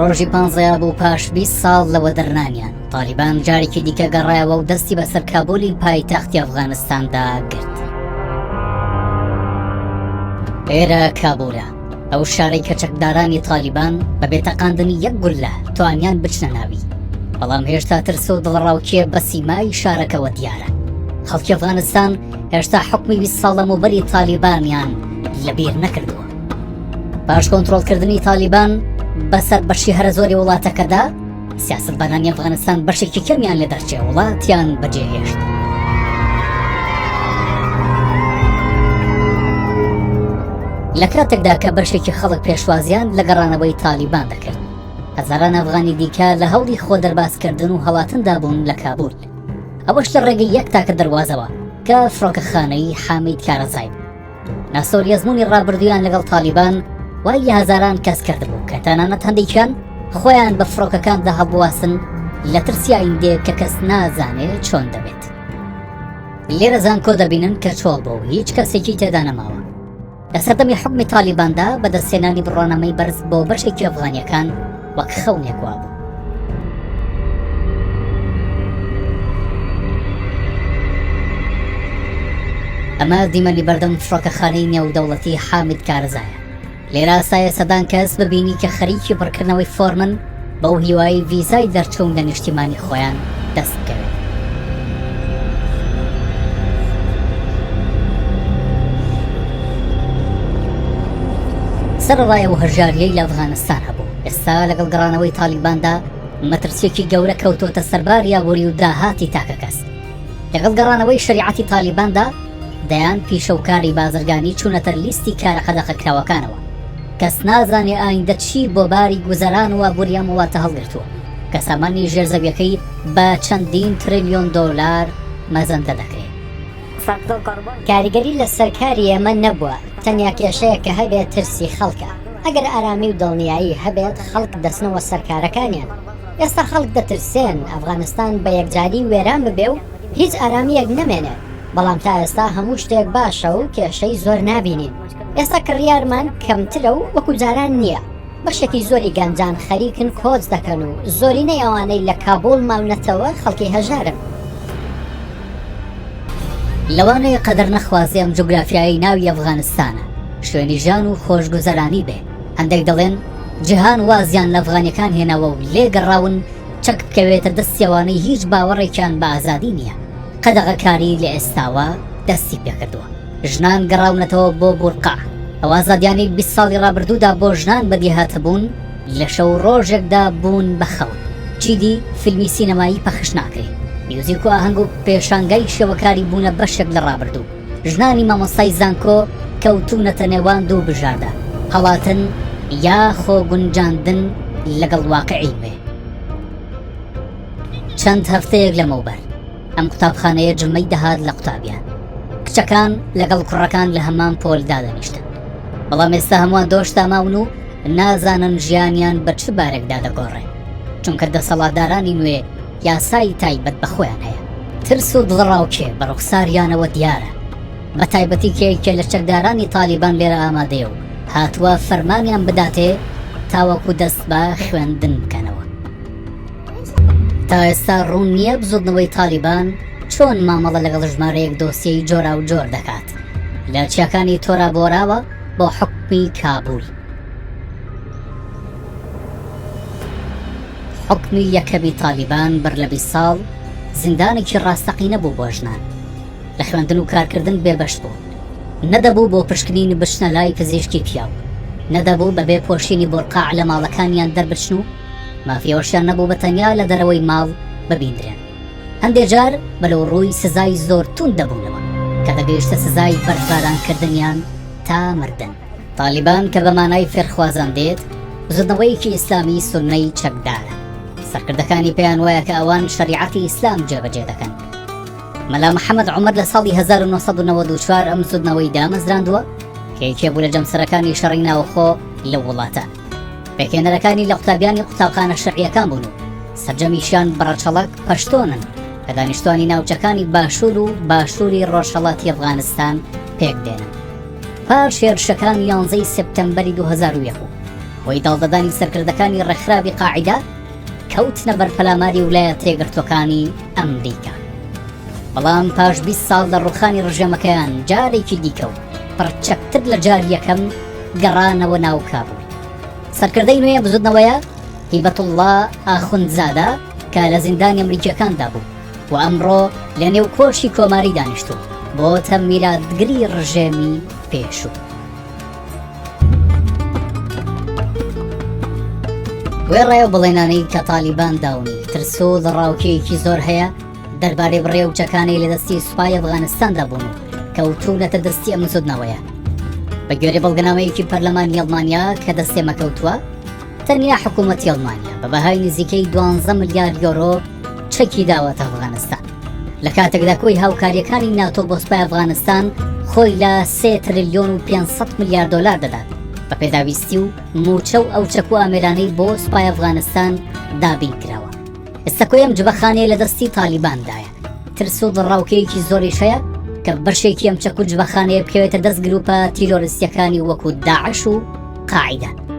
ڕۆژی پانزەیاب و پاش 20 ساڵ لە وەدەرنانیان تالیبان جارێکی دیکە گەڕایەوە و دەستی بەسەر کابولی پایتەختی ئەفغانستاندا گرت. ئێرە کابولە ئەو شارەی کە چەکدارانی تالیبان بە بێتەقاندنی یەک گوللە توانیان بچنە ناوی بەڵام هێشتا ترس و دڵەڕاوکێ بە سیمای شارەکەوە دیارە خەڵکی ئەفغانستان هێشتا حکومی 20 ساڵ لەمەوبەری تالیبانیان لەبیر نەکردووە پاش کۆنترۆڵکردنی تالیبان بەسەر بەشی هەرە زۆری وڵاتەکەدا سیاسەتڤانانی ئەفغانستان بەشێکی کەمیان لێ دەرچێ وڵاتیان بەجێهێشت. لە کاتێکدا کە بەشێکی خەڵک پێشوازیان لە گەڕانەوەی تالیبان دەکرد هەزاران ئەفغانی دیکە لە هەوڵی خۆ دەربازکردن و هەڵاتندا بوون لە کابول ئەوەش لە ڕێگەی یەک تاکە دەروازەوە کە فڕۆکەخانەی حامید کارەزای بوو. ناسۆری ئەزموونی ڕابردوویان لەگەڵ تالیبان وای لە هەزاران کەس کردبوو کە تەنانەت هەندێکیان خۆیان بە فڕۆکەکاندا هەڵبواسن لە ترسی ئایندەیەک کە کەس نازانێ چۆن دەبێت. لێرە زانکۆ دەبینن کە چۆڵ بوو هیچ کەسێکی تێدا نەماوە. لە سەردەمی حوکمی تالیباندا بەدەستهێنانی بڕوانامەی بەرز بۆ بەشێکی ئەفغانیەکان وەک خەونێک وابوو. ئەمە دیمەنی بەردەم فڕۆکەخانەی نێودەوڵەتی حامد کارزایە. لێرە ئاسایە سەدان کەس ببینی کە خەریکی پڕکردنەوەی فۆرمن بەو هیوای ڤیزای دەرچوون لە نیشتیمانی خۆیان دەست بکەوێت. سەرەڕای ئەو هەژاریەی لە ئەفغانستان هەبوو، ئێستا لەگەڵ گەڕانەوەی تاڵیباندا مەترسیەکی گەورە کەوتۆتە سەر باری ئابووری و داهاتی تاکەکەس. لەگەڵ گەڕانەوەی شەریعەتی تاڵیباندا دەیان پیشە و کاری بازرگانی چوونەتە لیستی کارە قەدەغەکراوەکانەوە. کەس نازانێ ئایندە چی بۆ باری گوزەران و ئابووری ئەم وڵاتە هەڵگرتووە کە سامانی ژێرزەویەکەی بە چەندین ترلیۆن دۆلار مەزەندە دەکرێ. کاریگەری لەسەر کاری ئێمە نەبووە، تەنیا کێشەیەک کە هەبێت ترسی خەڵکە، ئەگەر ئارامی و دڵنیایی هەبێت خەڵک دەچنەوە سەر کارەکانیان، ئێستا خەڵک دەترسێن ئەفغانستان بە یەکجاری وێران ببێ و هیچ ئارامییەک نەمێنێت، بەڵام تا ئێستا هەموو شتێک باشە و کێشەی زۆر نابینین، ئێستا کڕیارمان کەمترە و وەکو جاران نییە. بەشێکی زۆری گەنجان خەریکن کۆچ دەکەن و زۆرینەی ئەوانەی لە کابوڵ ماونەتەوە خەڵکی هەژارن. لەوانەیە قەدەر نەخوازێ ئەم جوگرافیایەی ناوی ئەفغانستانە شوێنی ژیان و خۆشگوزەرانی بێ، هەندێک دەڵێن جیهان وازیان لە ئەفغانیەکان هێناوە و لێ گەڕاون چەک بکەوێتە دەستی ئەوانەی هیچ باوەڕێکیان بە ئازادی نییە، قەدەغەکاری لە ئێستاوە دەستی پێکردووە. ژنان گەڕاونەتەوە بۆ بورقع، ئەو ئازادیانەی 20 ساڵی ڕابردوودا بۆ ژنان بەدیهاتبوون لە شەو ڕۆژێکدا بوون بە خەون. چیدی فیلمی سینەمایی پەخش ناکرێ، میوزیک و ئاهەنگ و پێشانگای شێوەکاری بوونە بەشێک لە ڕابردوو. ژنانی مامۆستای زانکۆ کەوتوونەتە نێوان دوو بژاردە، هەڵاتن یا خۆگونجاندن لەگەڵ واقعی نوێ. چەند هەفتەیەک لەمەوبەر ئەم قوتابخانەیە جمەی دەهات لە قوتابیان کچەکان لەگەڵ کوڕەکان لە هەمان پۆل دادەنیشتن بەڵام ئێستا هەمووان دۆشتاماون و نازانن ژیانیان بە چ بارێکدا دەگۆڕێ چونکە دەسەڵاتدارانی نوێ یاسای تایبەت بە خۆیان هەیە ترس و دڵەڕاوکێ بە ڕوخساریانەوە دیارە بە تایبەتی کە یەکێ لە چەکدارانی تالیبان لێرە ئامادەیە و هاتووە فەرمانیان بداتێ تاوەکو دەست بە خوێندن بکەنەوە. تا ئێستا ڕوون نییە بزوتنەوەی تالیبان چۆن مامەڵە لەگەڵ ژمارەیەک دۆسیەی جۆراوجۆر دەکات لە چیاکانی تۆرابۆراوە بۆ حکومی کابول. حکومی یەکەمی تالیبان بەر لە 20 ساڵ زیندانێکی ڕاستەقینە بوو بۆ ژنان لە خوێندن و کارکردن بێبەش بوون نەدەبوو بۆ پشکنین بچنە لای پزیشکی پیاو نەدەبوو بەبێ پۆشینی بۆرقاع لە ماڵەکانیان دەربچن و مافی ئەوەشیان نەبوو بە تەنیا لە دەرەوەی ماڵ ببیندرێن. هەندێ جار بەرەو ڕووی سزای زۆر توند دەبوونەوە کە دەگەیشتە سزای بەردبارانکردنیان تا مردن. تالیبان کە بە مانای فێرخوازان دێت، بزوتنەوەیەکی ئیسلامی سوننەی چەکدارە. سەرکردەکانی پێیان وایە کە ئەوان شەریعەتی ئیسلام جێبەجێ دەکەن. مەلا محەمەد عومەر لە ساڵی 1994 ئەم بزوتنەوەی دامەزراندووە کە یەکێ بوو لە جەمسەرەکانی شەڕی ناوخۆ لەو وڵاتە. پێکهێنەرەکانی لە قوتابیانی قوتابخانە شەرعیەکان بوون و سەرجەمیشیان بەڕەچەڵەک پەشتۆنن کە دانیشتوانی ناوچەکانی باشوور و باشووری ڕۆژهەڵاتی ئەفغانستان پێک دێنن. پاش هێرشەکانی یانزەی سێپتەمبەری 2001 و. هۆی داڵدەدانی سەرکردەکانی ڕێکخراوی قاعیدە کەوتنە بەر پەلاماری ولایەتە یەکگرتووەکانی ئەمریکا. بەڵام پاش 20 ساڵ لە ڕوخانی ڕژێمەکەیان جارێکی دیکە و پڕچەکتر لە جاری یەکەم گەڕانەوە ناو کابول. سەرکردەی نوێی ئەم بزوتنەوەیە هیبەتوڵڵا ئاخوندزادە کە لە زیندانی ئەمریکیەکاندا بوو و ئەمڕۆ لە نێو کۆشکی کۆماری دانیشتوو بۆتە میراتگری ڕژێمی پێشوو. وێڕای ئەو بەڵێنانەی کە تالیبان داونی، ترس و دڵڕاوکێیەکی زۆر هەیە دەربارەی بڕێ و چەکانەی لە دەستی سوپای ئەفغانستاندا بوون و کەوتوونەتە دەستی ئەم بزوتنەوەیە. بە گوێرەی بەڵگەنامەیەکی پەرلەمانی ئەڵمانیا کە دەست ئێمە کەوتووە، تەنیا حکوومەتی ئەڵمانیا بە بەهای نزیکەی 12 ملیار یۆرۆ چەکی داوەتە ئەفغانستان. لە کاتێکدا کۆی هاوکارییەکانی ناتۆ بۆ سوپای ئەفغانستان خۆی لە 3 ترلیۆن و 500 ملیار دۆلار دەدات بە پێداویستی و مووچە و ئەو چەک و ئامێرانەی بۆ سوپای ئەفغانستان دابین کراوە. ئێستا کۆی ئەم جبەخانەیە لە دەستی تالیباندایە. ترس و دڵڕاوکێیەکی زۆریش هەیە کە بەشێکی ئەم چەک و جبەخانەیە بکەوێتە دەست گروپە تیرۆریستیەکانی وەکو داعش و قاعیدە.